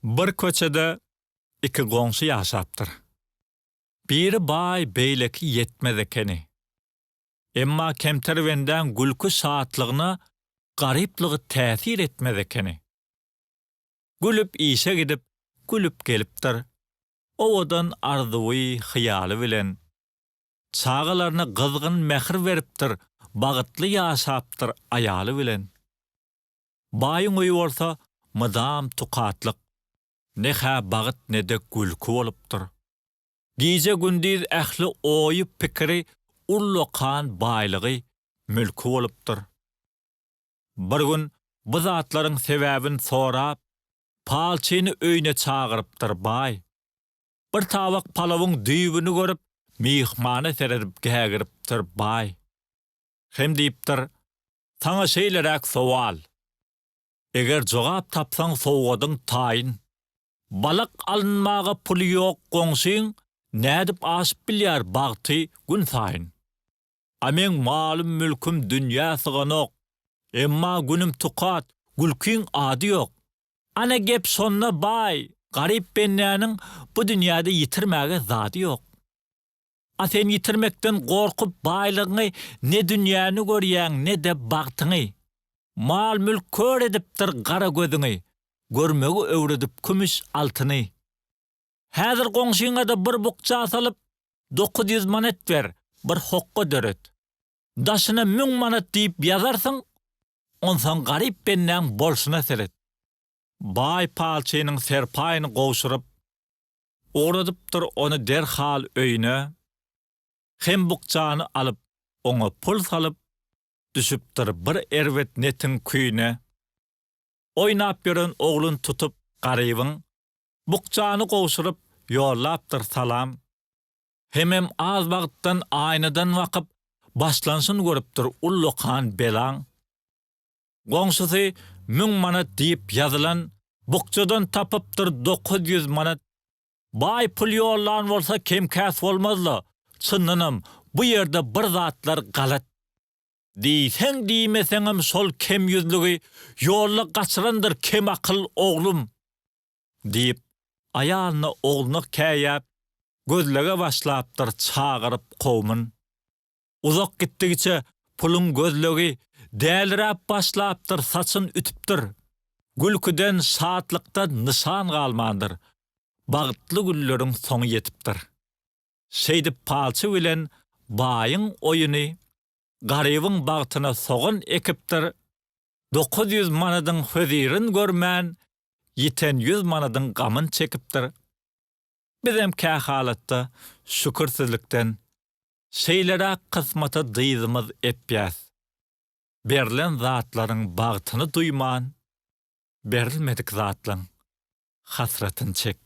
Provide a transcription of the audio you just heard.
Bir köçede iki goňşy ýaşapdyr. Biri baý, beýleki ýetmez ekeni. Emma kemter bendäň gülki şatlygyna garyplygy täsir etmez ekeni. Gülüp işe gidip, gülüp gelipdir. Owadan arzuwy, hyýaly bilen. Çagalaryna gyzgyn mähir beripdir, bagytly ýaşapdyr aýaly bilen. Baýyň öýi bolsa mydam tukatlyk, ne-hä bagyt ne-de gülki bolupdyr. Gije-gündiz ähli oýy-pikiri ullakan baýlygy, mülki bolupdyr. Bir gün bu zatlaryň sebäbini sorap, palçyny öýüne çagyrypdyr baý. Bir tabak palawyň düýbüni görüp, myhmana seredip gägiripdir baý. Hem diýipdir, Saňa şeýleräk sowal. Eger jogap tapsaň sowgadyň taýyn. Balak alynmaga puly ýok goňşyň nädip aşyp bilýär bagty gün saýyn. A meň malym-mülküm dünýä syganok, emma günüm tukat, gülkiň ady ýok. Ana gep şonda baý, garyp bendäniň bu dünýäde ýitirmäge zady ýok. A sen ýitirmekden gorkup baýlygyňy ne dünýäni görýäň ne-de bagtyňy. Mal-mülk kör edipdir gara gözüňi, görmegi öwredip kümüş, altyny. Häzir goňşyňa-da bir bukja salyp, 900 manat ber, bir hokga döret. Daşyna müň manat diýip ýazarsyň, onsoň garyp bendäň bolşuna seret. Baý palçynyň serpaýyny gowşuryp, Ugradypdyr ony derhal öýüne, Hem bukjany alyp, oňa pul salyp, Düşüpdir bir erbet netiň küýüne. Oýnap ýören oglun tutup garybyň, Bukjany gowşuryp, ýollapdyr salam. Hemem az wagtdan aýnadan bakyp, Başlanşyn görüpdir ullakan belaň. Goňşusy müň manat diýip ýazylan bukjadan tapypdyr 900 manat. Baý pul ýollan bolsa kem-käs bolmaz-la, çyndanam bu ýerde bir zatlar galat. Diýseň-diýmeseňem şol kem ýüzlügi ýolda gaçyrandyr kemakyl oglum! Diýip, aýalyna ogluna käýäp, gözlege başlapdyr çagyryp kowmun. Uzak gitdigiçe puluň gözlegi däliräp başlapdyr, saçyn ütüpdir. Gülküden, şatlykdan nyşan galmandyr. Bagtly günleriň soňy ýetipdir. Şeýdip palçy bilen baýyň oýuny garybyň bagtyna sogan ekipdir, 900 manadyň hözirin görmän, ýiten ýüz manadyň gamyn çekipdir. Bizem kähalatda şükürsizlikden Şeýleräk kysmata dyzymyz epýäs. Berlen zatlaryň bagtyny duýman, berilmedik zatlaň hasratyn çekýäs.